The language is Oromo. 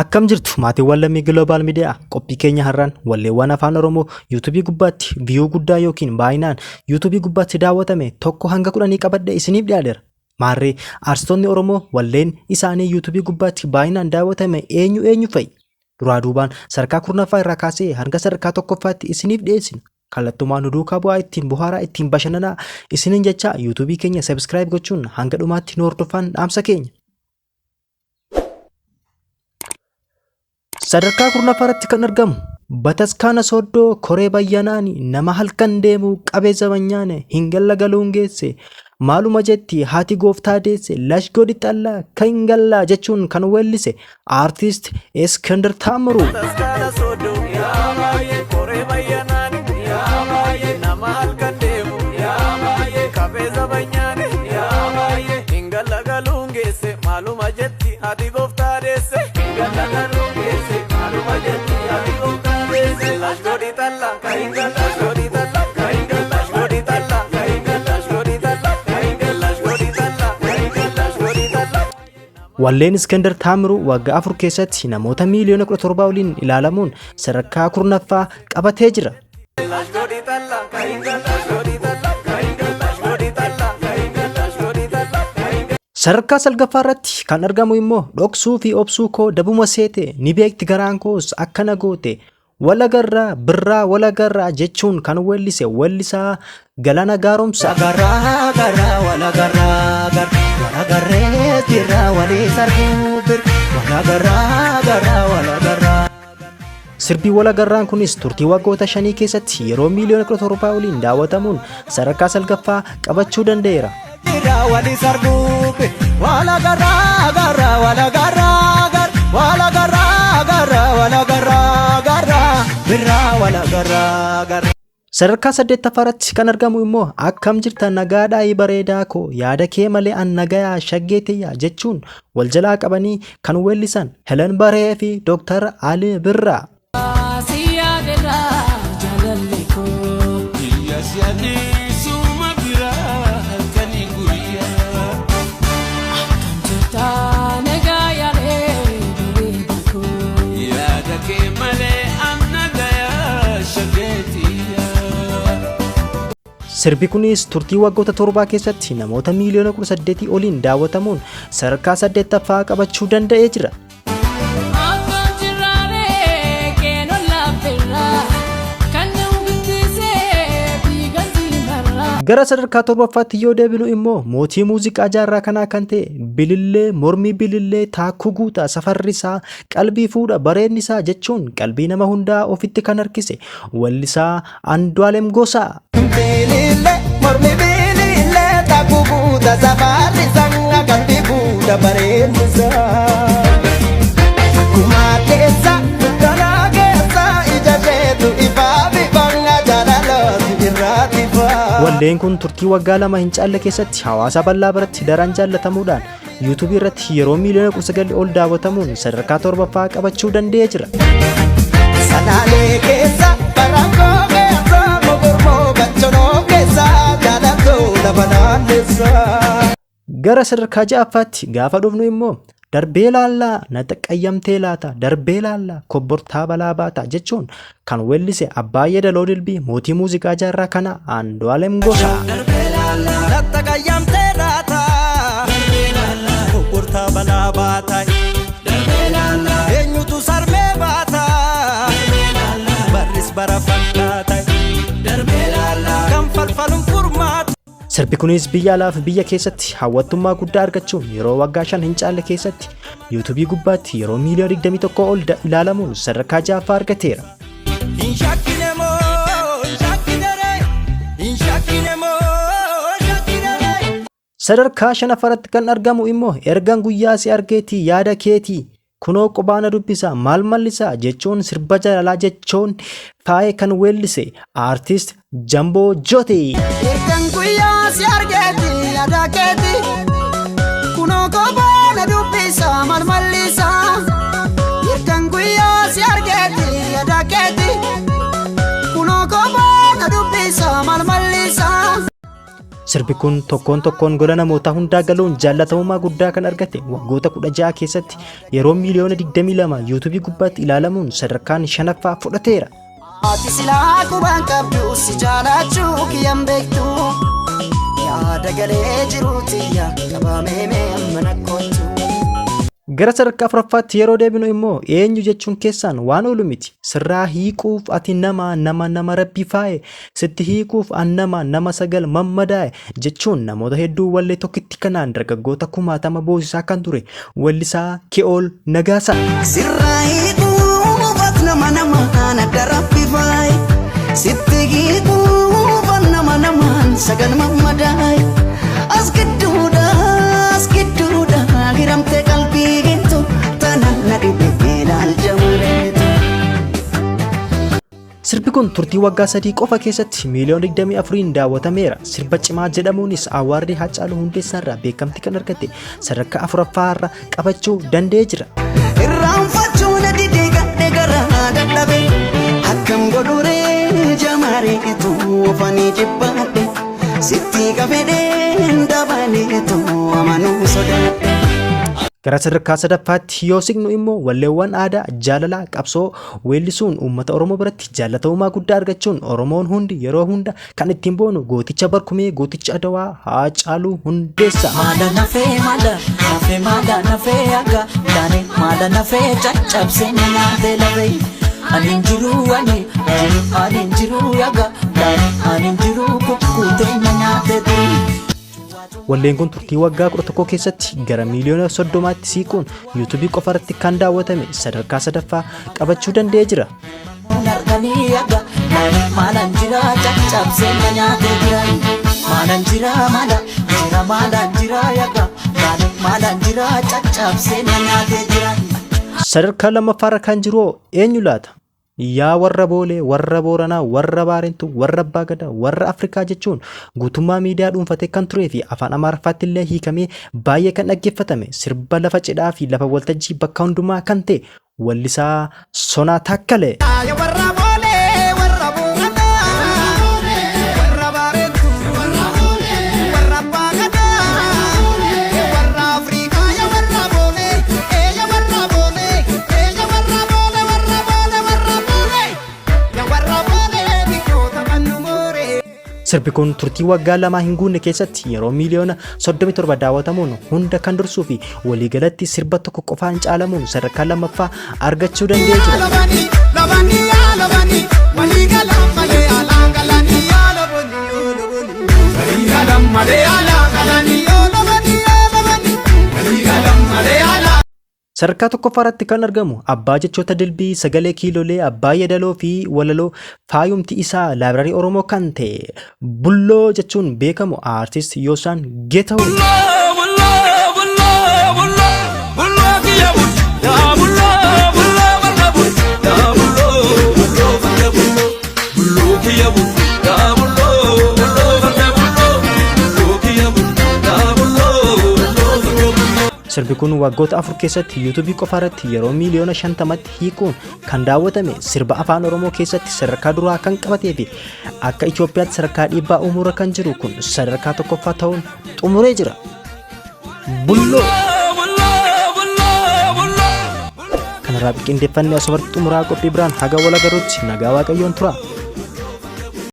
Akkam jirtu maatiiwwan Lammii Global Media? Qophii keenya har'aan walleewwan Afaan Oromoo yuutuubii gubbaatti viyuu guddaa yookiin baay'inaan yuutuubii gubbaatti daawwatame 1 hanga 10 qabadhe isiniif dhiyaadheera. Maarree aartistoonni Oromoo walleen isaanii yuutuubii gubbaatti baay'inaan daawwatame eenyu eenyu fa'i? Duraa duubaan sadarkaa 10ffaa irraa kaasee hanga sadarkaa 1ffaatti isiniif dhiyeessina. Kallattumaan nu duukaa bu'aa, ittiin bohaaraa, ittiin bashannanaa isiniin jechaa, yuutuubii keenya subscribe gochuun hanga dhumaatti nu hordofaan dhaamsa keenya. Sadarkaa 10ffaa irratti kan argamu Bataskaana Sooddoo Koree Bayyanaani, nama halkan deemu qabee zabanyaane hin galla galuun geesse, maaluma jetti haati gooftaa deesse, lash godhi xallaa kan hin gallaa jechuun kan weellise Aartist Iskandar Taammiruu. Bataskaana Sooddoo yaa baay'ee koree bayyanaani yaa baay'ee nama halkan deemu yaa baay'ee qabee zabanyaane yaa baay'ee hin gallagaluun geesse, maaluma jetti haati gooftaa deesse, hin gallagaluun geesse, maaluma jetti haati gooftaa deesse, lash godhi xalla kan hin galla, lash godhi xalla kan hin galla, lash godhi xalla kan hin galla, lash godhi xalla kan hin galla, lash godhi xalla kan hin galla, lash godhi xalla. Walleen Iskandar Taamiruu waggaa 4 keessatti namoota miiliyoona 17 oliin ilaalamuun sadarkaa 10ffaa qabatee jira. Lash godhi xalla kan hin galla, lash godhi xalla kan hin galla, lash godhi xalla kan hin galla, lash godhi xalla kan hin galla. Sadarkaa 9ffaa irratti kan argamu immoo dhoksuu fi obsuu koo dabuma seete, ni beekti garaan koos akkana goote, walagarraa birraa walagarraa jechuun kan weellise weellisaa Galana Gaaromsaa. Garaa garaa wala garaa gar wala garee jirra walii sarbuu bir wala garaa garaa wala garaa. Sirbi walagarraan kunis turtii waggoota 5 keessatti yeroo miiliyoona 17 oliin daawwatamuun sadarkaa 9ffaa qabachuu danda'eera. Jirra walii sarbuu bir wala garaa garaa wala garaa gar wala garaa garaa wala garaa garaa birraa wala garaa gar. Sadarkaa 8ffaa irratti kan argamu immoo akkam jirta nagaadhaa bareedaa koo, yaada kee malee an nagayaa shaggee tiyya jechuun wal jalaa qabanii kan weellisan Helen Baree fi Dr. Ali Birraa. Suma biraa halkanii guyyaa. Yaada kee malee anna gayaa shageetiyaa. Sirbi kunis turtii waggoota 7 keessatti namoota miiliyoona 18 oliin daawwatamuun sadarkaa 8ffaa qabachuu danda'ee jira. Gara sadarkaa 7ffaatti yoo deebinu immoo mootii muuziqaa jaarraa kanaa kan ta'e Bilillee mormii Bilillee taakkuu guutaa, safarri isaa qalbii fuudha, bareenni isaa jechuun qalbii nama hundaa ofitti kan harkise weellisaa Andu'aalem Gosaa. Bilillee mormi bilillee taakkuu guuta safarri isaa qalbii fuudha bareenni isaa. Kumaa keessa dukkanaa keessa ija isheetu ifaa bifanga jaalalooti irraati faa. Walleen kun turtii waggaa 2 hin caalle keessatti hawaasa bal'aa biratti daran jaallatamuudhaan yuutuubii irratti yeroo miiliyoona 19 ol daawwatamuun sadarkaa 7ffaa qabachuu danda'ee jira. Salaalee keessa barankoo keessa mogormoo gachonoo keessa jaalatoo lafa naanneessa. Gara sadarkaa 6ffaatti gaafa dhufnu immoo darbee laallaa na xaqqayyamtee laata, darbee laallaa kobbortaa balaa baata jechuun kan weellise abbaa yeedaloo dilbii mootii muuziqaa jaarraa kana Andu'aalem Gosaa. Latta qayyamtee laata kobbortaa balaa baata, eenyutu sarmee baata, barris bara fakkaata kan falfaluun furmaata. Sirbi kunis biyya alaa fi biyya keessatti hawwattummaa guddaa argachuun yeroo waggaa 5 hin caalle keessatti yuutuubii gubbaatti yeroo miiliyoona 21 ol ilaalamuun sadarkaa 6ffaa argateera. Hin shakkine moo hin shakkine ree, hin shakkine moo shakkine ree. Sadarkaa 5ffaarratti kan argamu immoo ergan guyyaa si argeetii yaada keetii kunoo qubaana dubbisa maal mallisaa jechuun sirba jaalalaa jechuun faayee kan weellise aartist Jamboo Jootee. Ergan guyyaa si argeeti yaada keeti kunoo kophaa na dubbisa maal mallisa. Ergan guyyaa si argeeti yaada keeti kunoo kophaa na dubbisa maal mallisa. Sirbi kun tokkoon tokkoon gola namootaa hundaa galuun jaallatamummaa guddaa kan argate waggoota 16 keessatti yeroo miiliyoona 22 yuutuubii gubbaatti ilaalamuun sadarkaan shanaffaa fudhateera. Ati silaa qubaan qabdu si jaalachuu kiyyan beektu. Yaada galee jiru tiyya qabamee mee amma nakkootu. Gara sadarkaa afuraffaatti yeroo deebinu immoo eenyu jechuun keessaan waan oolu miti. Sirraa hiikuuf ati nama nama nama rabbi faaye sitti hiikuuf an nama nama sagal mammadaa'e jechuun namoota hedduu wallee tokkitti kanaan dargaggoota kumaatama boosisaa kan ture wellisaa Ke'ool Nagaasaa. Sirraa hiikuuf nama namaan adda rabbi faaye sitti hiikuuf nama namaan sagal mammadaa'e as gidduudha as gidduudha hiramte qalbii gintu tana na dhibe ilaalcha mareetu. Sirbi kun turtii waggaa 3 qofa keessatti miiliyoona 24n daawwatameera. Sirba cimaa jedhamuunis awwaardii Haacaaluu Hundeessaa irraa beekamtii kan argate sadarkaa afuraffaa irra qabachuu danda'ee jira. Irraanfachuu na didee gadhe garaa dadhabe akkam godhuree jamaareetu ofanii jibbaadhe sitti qabedheen dabaleetu amanuu sodaadhe. Gara sadarkaa sadaffaatti yoo siqnu immoo walleewwan aadaa, jaalalaa, qabsoo weellisuun uummata Oromoo biratti jaallatamummaa guddaa argachuun Oromoon hundi yeroo hunda kan ittiin boonu gooticha Barkumee, gooticha Adawaa Haacaaluu Hundeessaa. Maala nafee maala nafee maala nafee aga taane maala nafee caccabsee na nyaatee lafee ani hin jiru ani jiru ani hin jiru aga taane ani hin jiru kukkuutee na nyaatee durii. Walleen kun turtii waggaa 11 keessatti gara miiliyoona 30tti siiquun yuutuubii qofa irratti kan daawwatame sadarkaa sadaffaa qabachuu danda'ee jira. Narkanii aga maalan jira caccabsee na nyaatee jira maalan jira maala jira maalan jira yaga maalan jira caccabsee na nyaatee jira. Sadarkaa lammaffaarra kan jiru hoo eenyu laata? Yaa warra Boolee, warra Booranaa, warra Baarentuu, warra Abbaa Gadaa, warra Afrikaa jechuun guutummaa miidiyaa dhuunfatee kan turee fi afaan Amaariffaatti illee hiikamee baay'ee kan dhaggeeffatame sirba lafa cidhaa fi lafa waltajjii bakka hundumaa kan ta'e wallisaa Sonaa Taakkalee. Yaa warra Boolee, warra Booranaa, warra Baarentuu, warra Abbaa Gadaa, warra Afrikaa, yaa warra Boolee, yaa warra Boolee, yaa warra Boolee, warra Boolee, warra Boolee, yaa warra Boolee, biyyoota kan nu mooree. Sirbi kun turtii waggaa lamaa hin guunne keessatti yeroo miiliyoona 37 daawwatamuun hunda kan dursuu fi waliigalatti sirba tokko qofaan caalamuun sadarkaa lammaffaa argachuu danda'ee jira. Labani, labani, yaa labani, walii galaan malee alaan galani, yaa labani, yoo labani. Walii galaan malee alaan galani, yoo labani, yoo labani. Walii galaan malee alaan. Sadarkaa tokkoffaa irratti kan argamu abbaa jechoota dilbii, sagalee kiilolee, abbaa yeedaloo fi walaloo faayumti isaa laabrarii Oromoo kan ta'e Bulloo jechuun beekamu Aartist Yoosaan Geetahuun. Sirbi kun waggoota 4 keessatti yuutuubii qofa irratti yeroo miiliyoona 50tti hiikuun kan daawwatame sirba afaan Oromoo keessatti sadarkaa duraa kan qabatee fi akka Itoophiyaatti sadarkaa dhiibbaa uumuurra kan jiru kun sadarkaa tokkoffaa ta'uun xumuree jira. Bulloo! Kanarraa qindeeffannee asumatti xumuraa qophii biraan haga wal agarrutti nagaa Waaqayyoon tura.